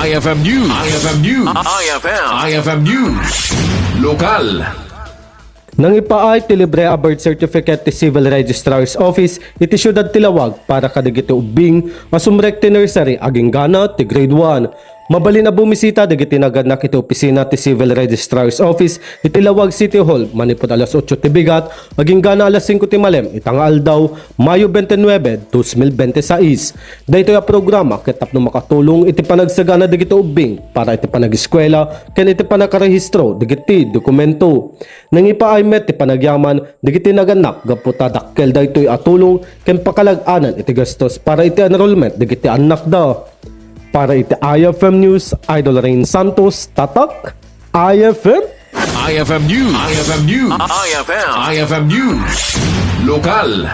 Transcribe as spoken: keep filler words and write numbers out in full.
I F M News. I F M News. I F M. I F M News. Lokal. Nangipaay ti libre a birth certificate ti Civil Registrar's Office iti siudad ti Laoag para kadagiti ubbing a sumrek ti nursery agingga na ti grade one. Mabalin a bumisita dagiti nagannak iti opisina ti Civil Registrar's Office iti Laoag City Hall manipud alas otso ti bigat agingga na alas singko ti malem ita nga aldaw, Mayo twenty-nine, dos mil bente sais. Daytoy a programa ket tapno makatulong iti panagsagana dagiti ubbing para iti panagiskuela ken iti panakarehistro dagiti dokumento. Nangipaay met ti panagyaman dagiti nagannak gapu ta dakkel daytoy a tulong ken pakalag-anan iti gastos para iti enrollment dagiti annakda. Para iti I F M News, Idol Rain Santos, Tatak, I F M. I F M News. I F M News. I F M. I F M News. Lokal.